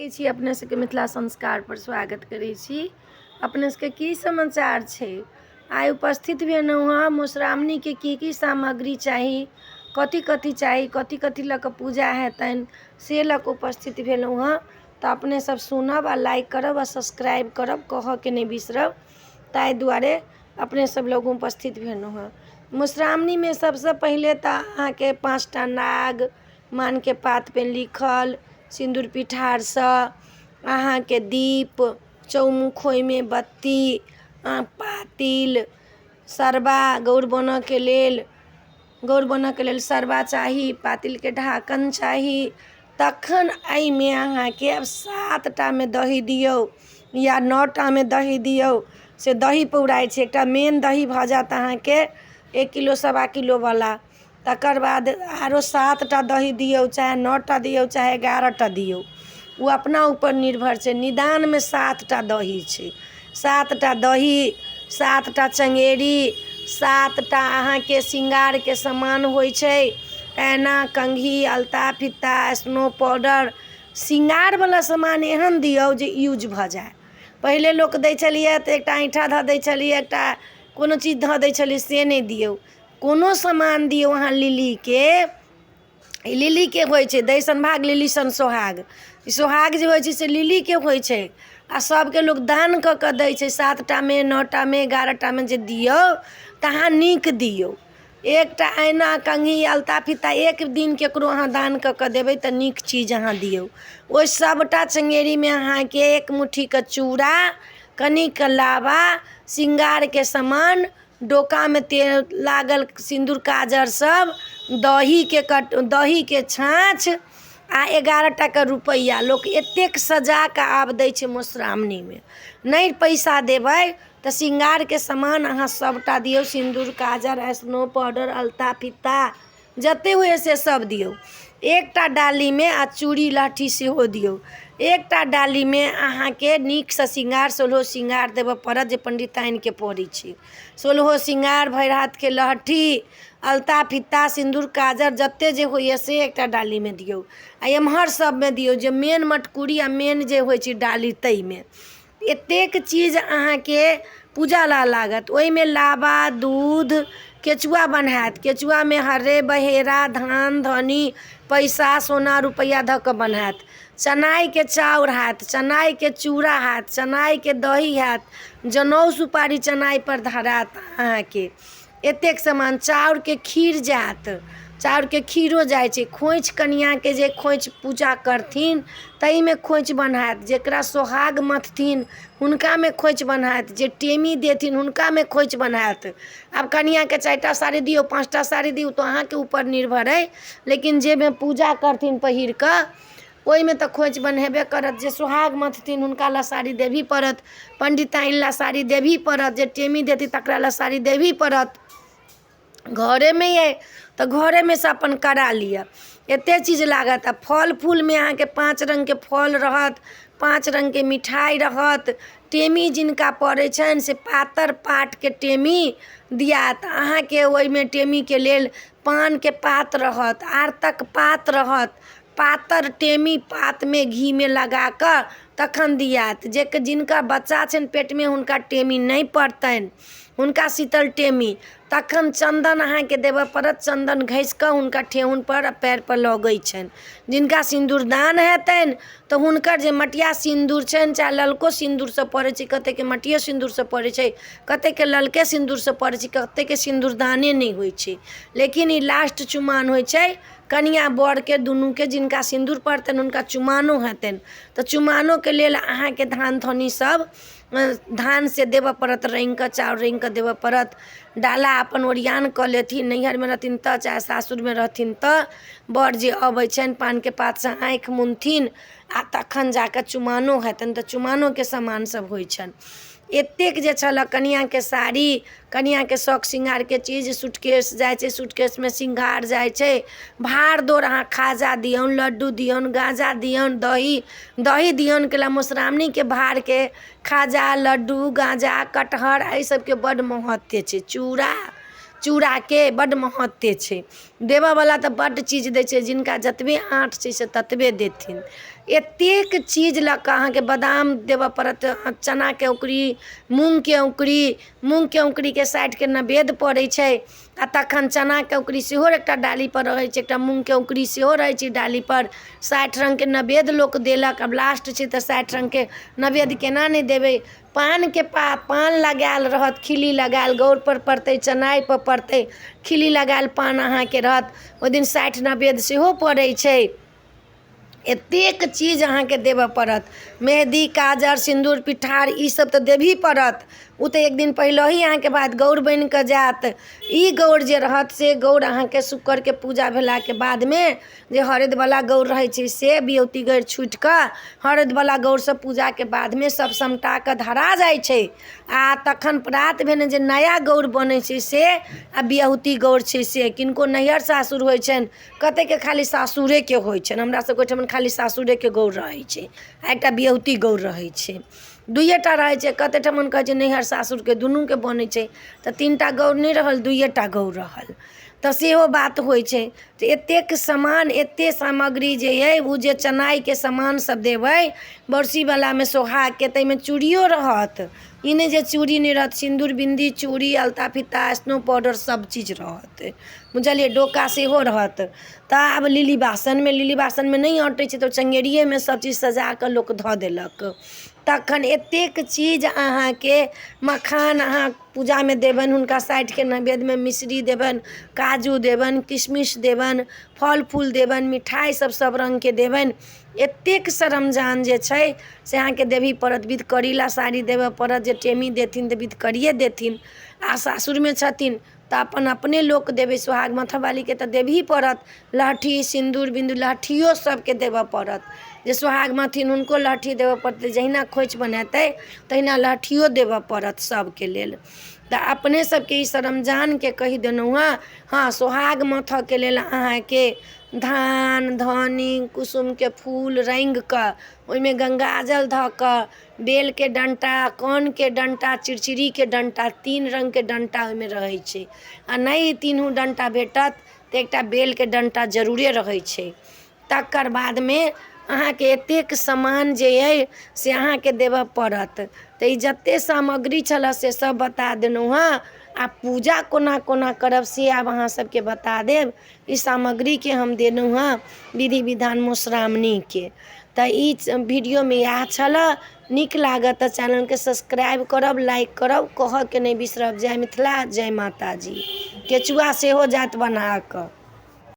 लगै छी अपने सबके मिथिला संस्कारपर स्वागत करै छी। अपने सबके की समाचार छै? आइ उपस्थित भेलहुँ हँ मधुश्रावणीके की की सामग्री चाही, कथी कथी चाही, कथी कथी लऽ कऽ पूजा हेतनि, से लऽ कऽ उपस्थित भेलहुँ हँ। तऽ अपने सब सुनब आ लाइक करब आ सब्सक्राइब करब, कहऽके नहि बिसरब। ताहि दुआरे अपने सब लग उपस्थित भेलहुँ हँ। मधुश्रावणीमे सबसँ पहिले तऽ अहाँके 5टा नाग मानके पातपर लिखल सिन्दूर पिठारसँ अहाँके दीप चौमुख, ओहिमे बत्ती, पातिल, सरबा, गौर बनऽके लेल, गौर बनऽके लेल सरबा चाही, पातिलके ढाकन चाही। तखन एहिमे अहाँके आब 7टामे दही दियौ या 9टामे दही दियौ, से दही पौराइ छै। एकटा मेन दही भऽ जायत अहाँके 1 किलो 1.25 किलोवला, तकर बाद आरो 7टा दही दियौ, चाहे 9टा दियौ, चाहे 11टा दियौ, ओ अपना ऊपर निर्भर छै। निदानमे 7टा दही छै। 7टा दही, 7टा चङ्गेरी, 7टा अहाँके श्रृंगारके सामान होइ छै, ऐना, कंघी, अलता फित्ता, स्नो पाउडर, श्रृंगारवला सामान एहन दियौ जे यूज भऽ जाय। पहिले लोक दै छलियै तऽ एकटा ऐँठा धऽ दै छलियै, एकटा कोनो चीज धऽ दै छलियै, से नहि दियौ। कोनो सामान दियौ अहाँ लिलीके, ई लिलीके होइ छै, दै सन भाग लिली सन सोहाग। ई सोहाग जे होइ छै से लिलीके होइ छै आ सभके लोक दान कऽ कऽ दै छै। 7टामे, 9टामे, 11टामे जे दियौ तऽ अहाँ नीक दियौ। एकटा ऐना, कंघी, अलता फित्ता एक दिन ककरो अहाँ दान कऽ कऽ देबै तऽ नीक चीज अहाँ दियौ। ओहि सभटा चङ्गेरीमे अहाँके एक मुट्ठीके चूड़ा, कनिक लाबा, श्रृंगारके सामान, डोकामे तेल लागल, सिन्दूर काजर सब, दहीके कट दहीके छाँछ आ 11टाके रुपैआ। लोक एतेक सजा कऽ आब दै छै मधुश्रावणीमे। नहि पैसा देबै तऽ श्रृंगारके सामान अहाँ सभटा दियौ, सिन्दूर काजर, स्नो पाउडर, अलता फित्ता जते होइए से सब दियौ एकटा डालीमे, आ चूड़ी लहठी सेहो दियौ एकटा डालीमे। अहाँके नीकसँ श्रृंगार, सोलहो श्रृंगार देबऽ पड़त, जे पंडिताइनके पड़ै छै। सोलहो श्रृंगार, भरि हाथके लहठी, अलता फित्ता, सिन्दूर काजर जते जे होइए से एकटा डालीमे दियौ, आ एम्हर सबमे दियौ जे मेन मटकुरी आ मेन जे होइ छै डाली, ताहिमे एतेक चीज अहाँके पूजा ला लागत। ओहिमे लाबा, दूध, केचुआ बन्हायत। केचुआमे हर्रे बहेरा, धान धनी, पैसा, सोना रुपैआ धऽ कऽ बन्हायत। चनाइके चाउर हैत, चनाइके चूड़ा हैत, चनाइके दही हैत, जनउ सुपारी चनाइपर धरायत। अहाँके एतेक सामान, चाउरके खीर जायत, चाउरके खीरो जाइ छै। खोँइछ, कनिआँके जे खोँइछ पूजा करथिन ताहिमे खोँइछ बन्हायत, जकरा सोहाग मथथिन हुनकामे खोँइछ बन्हायत, जे टेमी देथिन हुनकामे खोँइछ बन्हायत। आब कनिआँके 4टा साड़ी दियौ, 5टा साड़ी दियौ, तऽ अहाँके ऊपर निर्भर अइ, लेकिन जाहिमे पूजा करथिन पहिर कऽ ओहिमे तऽ खोँइछ बन्हेबे करत। जे सोहाग मथथिन हुनका लए साड़ी देबही पड़त, पण्डिताइन लए साड़ी देबही पड़त, जे टेमी देथिन तकरा लए साड़ी देबही पड़त। घरेमे अइ तऽ घरेमे सँ अपन करा लिअ। एतेक चीज लागत। आ फल फूलमे अहाँके 5 रङ्गके फल रहत, 5 रङ्गके मिठाइ रहत। टेमी जिनका पड़ै छनि से पातर पाटके टेमी दियात अहाँके। ओहिमे टेमीके लेल पानके पात रहत, आरतक पात रहत, पातर टेमी पातमे घीमे लगा कऽ तखन दियात। जे जिनका बच्चा छनि पेटमे हुनका टेमी नहि पड़तनि, हुनका शीतल टेमी। तखन चन्दन अहाँके देबऽ पड़त, चन्दन घसि कऽ हुनका ठेहुनपर आ पएरपर लगै छनि। जिनका सिन्दूरदान हेतनि तऽ हुनकर जे मटिया सिन्दूर छनि, चाहे ललको सिन्दूरसँ पड़ै छै, कतेकके मटिये सिन्दूरसँ पड़ै छै, कतेकके ललके सिन्दूरसँ पड़ै छै, कतेकके सिन्दूरदाने नहि होइ छै, लेकिन ई लास्ट चुमाओन होइ छै कनिआँ बरके दुनूके। जिनका सिन्दूर पड़तनि हुनका चुमाओनो हेतनि, तऽ चुमाओनोके लेल अहाँके धान धनी सब धानसँ देबऽ पड़त, रङ्गि कऽ चाउर रङ्गि कऽ देबऽ पड़त। डाला अपन ओरियान कऽ लेथिन, नैहरमे रहथिन तऽ चाहे सासुरमे रहथिन तऽ बर जे अबै छनि पानके पातसँ आँखि मुनथिन आ तखन जा कऽ चुमाओनो हेतनि, तऽ चुमाओनोके सामान सब होइ छनि। एतेक जे छलऽ कनिआँके साड़ी, कनिआँके शौक श्रृंगारके चीज, सूटकेस जाइ छै, सूटकेसमे श्रृंगार जाइ छै। भाड़ दौड़ अहाँ खाजा दियौन, लड्डू दियौन, गाजा दियौन, दही दही दियौन। कैला मधुश्रावणीके भारके खाजा, लड्डू, गाजा, कटहर एहि सबके बड्ड महत्व छै। चूड़ा, चूड़ाके बड्ड महत्व छै। देबऽवला तऽ बड्ड चीज दै छै, जिनका जतबे आँट छै से ततबे देथिन। एतेक चीज लऽ कऽ अहाँके बादाम देबऽ पड़त, चनाके औङ्कुरी, मूँगके औङ्कुरी। मूँगके औङ्कुरीके साइडके नवेद पड़ै छै, आओर तखन चनाके औङ्कुरी सेहो एकटा डालीपर रहै छै, एकटा मूँगके औङ्कुरी सेहो रहै छै डालीपर। 60 रङ्गके नवेद लोक देलक। आब लास्ट छै तऽ 60 रङ्गके नवेद केना नहि देबै? पानके पात, पान लगायल रहत, खिल्ली लगायल, गौरपर पड़तै, चनाइपर पड़तै, खिल्ली लगायल पान अहाँके रहत। ओहि दिन 60 नवेद सेहो पड़ै छै। एतेक चीज अहाँके देबऽ पड़त। मेहदी, काजर, सिन्दूर पिठार ई सब तऽ देबही पड़त। ओ तऽ एक दिन पहिलही अहाँके बाद गौर बनि कऽ जायत। ई गौर जे रहत से गौर अहाँके शुक्रके पूजा भेलाके बादमे जे हरदिवला गौर रहै छै, से बियौती गौर छुटि कऽ हरदिवला गौरसँ पूजाके बादमे सब समटा कऽ धरा जाइ छै। आ तखन प्रात भेने जे नया गौर बनै छै से आ बियहुती गौर छै, से किनको नैहर सासुर होइ छनि, कतेकके खाली सासुरेके होइ छनि। हमरा सबके ओहिठमन खाली सासुरेके गौर रहै छै आ एकटा बियहुती गौर रहै छै, दुइए टा रहै छै। कतेक ठमन कहै छै नैहर सासुरके दुनूके बनै छै, तऽ 3 टा गौर नहि रहल, दुइए टा गौर रहल, तऽ सेहो बात होइ छै। तऽ एतेक सामान, एतेक सामग्री जे अइ, ओ जे चनाइके सामान सब देबै बरसीवलामे सोहागके, ताहिमे चूड़ियो रहत। ई नहि जे चूड़ी नहि रहत। सिन्दूर, बिन्दी, चूड़ी, अलता फीता, स्नो पाउडर, सब चीज रहत, बुझलियै? डोका सेहो रहत। तऽ आब लिली बासनमे, लिली बासनमे नहि अँटै छै, तऽ ओ चङ्गेरिएमे सब चीज सजा कऽ लोक धऽ देलक। तखन एतेक चीज अहाँके, मखान अहाँ पूजामे देबनि हुनका 60के नैवेद्यमे, मिश्री देबनि, काजू देबनि, किशमिश देबनि, फल फूल देबनि, मिठाइ सब सब रङ्गके देबनि। एतेक सरमजान जे छै से अहाँके देबही पड़त। विधकरी ला साड़ी देबऽ पड़त। जे टेमी देथिन तऽ विधकरिये देथिन, आ सासुरमे छथिन तऽ अपन अपने लोक देबै। सोहाग मथऽवालीके तऽ देबही पड़त लहठी, सिन्दूर, बिन्दी। लहठियो सबके देबऽ पड़त। जे सोहाग मथिन हुनको लहठी देबऽ पड़तै। जहिना खोँइछ बनेतै तहिना लहठियो देबऽ पड़त सबके लेल। तऽ अपने सबके ई सरमजानके कहि देलहुँ। हँ हँ, सोहाग मथऽके लेल अहाँके धान, धन्नी, कुसुमके फूल रङ्गि कऽ, ओहिमे गङ्गाजल धऽ कऽ, बेलके डन्टा, कोनके डन्टा, चिड़चिड़ीके डन्टा, तीन रङ्गके डन्टा ओहिमे रहै छै। आ नहि तीनू डन्टा भेटत तऽ एकटा बेलके डन्टा जरूरे रहै छै। तकर बादमे अहाँके एतेक सामान जे अइ से अहाँके देबऽ पड़त। तऽ ई जतेक सामग्री छलऽ से सब बता देलहुँ। हँ, आ पूजा कोना कोना करब से आब अहाँ सबके बता देब। ई सामग्रीके हम देलहुँ हँ विधि विधान मधुश्रावणीके। तऽ ई वीडियोमे इएह छलऽ। नीक लागत तऽ चैनलके सब्सक्राइब करब, लाइक करब, कहऽके नहि बिसरब। जय मिथिला, जय माताजी। केचुआ सेहो जायत बन्हा कऽ।